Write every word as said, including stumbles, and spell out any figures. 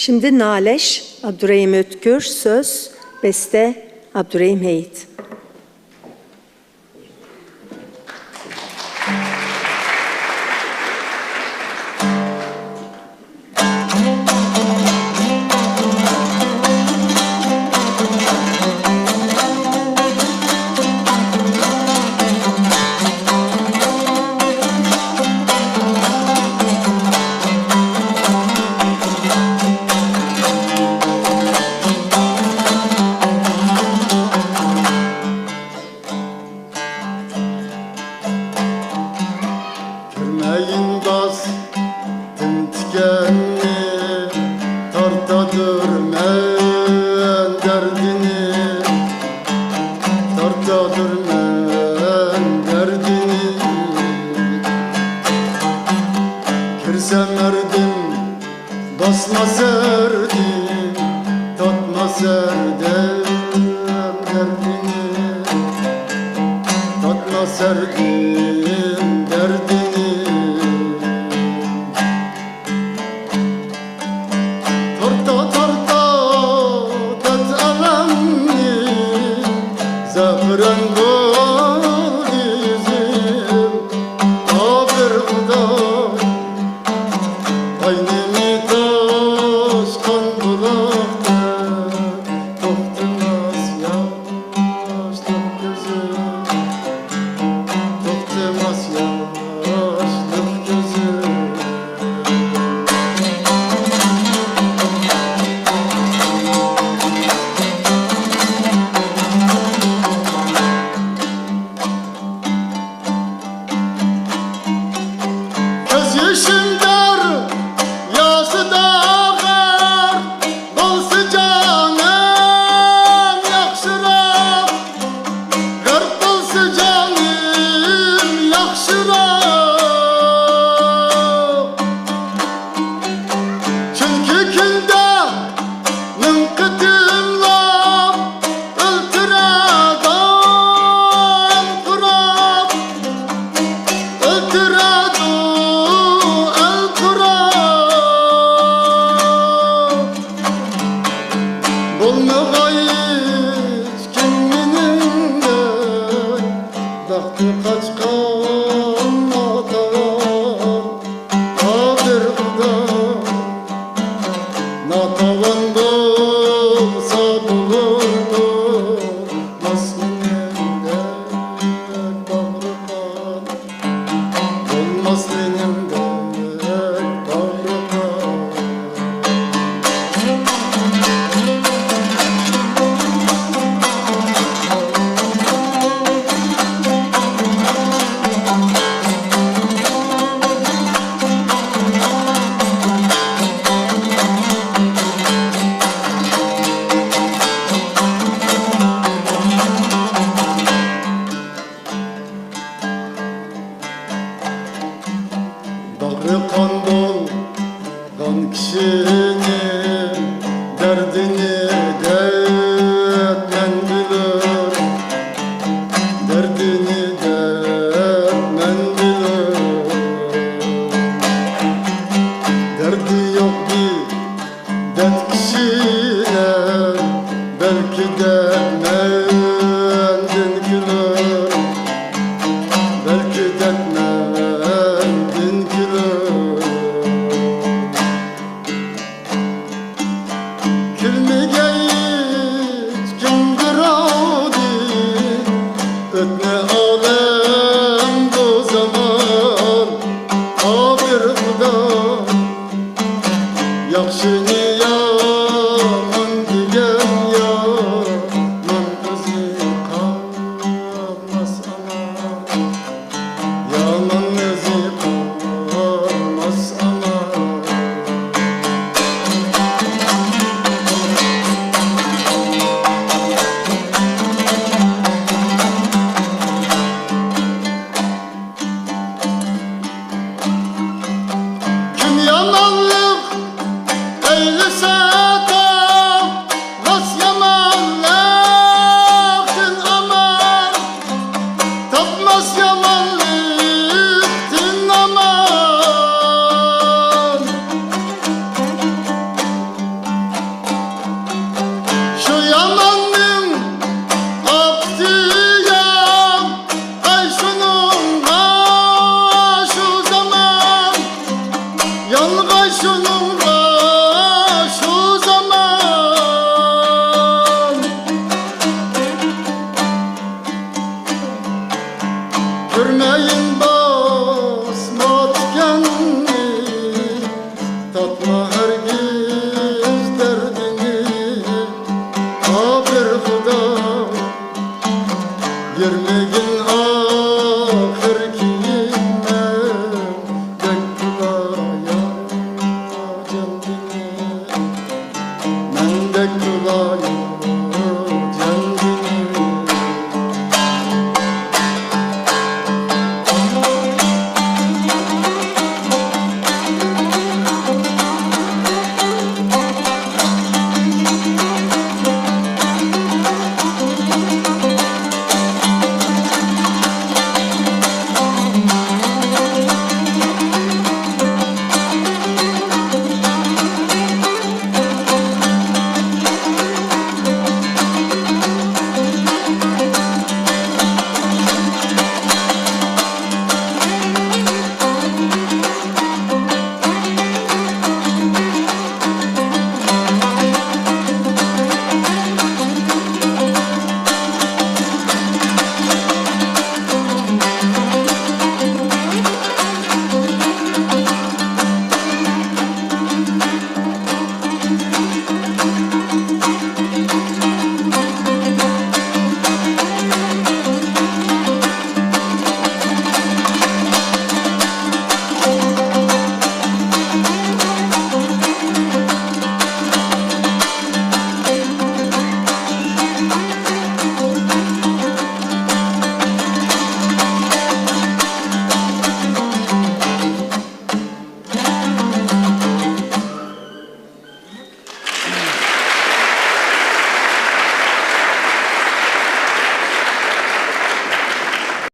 Şimdi نالەش، ئابدۇرېھىم ئۆتكۈر، سۆز، بەستە، ئابدۇرېھىم ھېيت. كۆرمەيىن باستىم تىكەننى، تارتادۇرمەن دەردىنى، تارتادۇرمەن دەردىنى. كىرسەم ھەردەم باسما سەردىن، تاتما سەردەم دەردىنى، تاتما سەردىن دەردىنى. تارتا، تارتا دەرد ئەلەمنى، زەپىرەن بولدى يۈزۈم، ئابىر خۇدا. قاينىمى تاشقان بۇلاقتا، توختىماس ياشلىق كۆزۈم، توختىماس ياشلىق كۆزۈم. كۆز يېشىم دەرياسىدا غەرق بولسا جانىم ياخشىراق، غەرق بولسا جانىم ياخشىراق. چۈنكى كۈندە مىڭ قېتىملاپ ئۆلتۈرەدۇ ئەل قۇرۇپ، ئۆلتۈرەدۇ ئەل قۇرۇپ. بولمىغاي ھېچكىم مېنىڭدەك، بەختى قاچقان ناتاۋان. قادىر خۇدا، ناتاۋان بولسا بولۇپتۇ، بولماس مېنىڭدەك باغرى قان، بولماس مېنىڭدەك باغرى قان. باغرى قان بولغان كىشىنىڭ دەردىنى دەردمەن بىلۇر، دەردىنى دەردمەن بىلۇر. دەردى يوق بىر دەرد كىشىلەر، بەلكى دەردمەندىن كۈلۈر، بەلكى دەردمەندىن كۈلۈر. كۈلمىگەي ھېچكىم بىراۋدىن، ئۆتمە ئالەم بۇ زامان، قادىر خۇدا. ياخشىنى يامان دېگەن، يامان ئۆزى قالماس ئامان، يامان ئۆزى قالماس ئامان. كىم يامانلىق ھەرگىز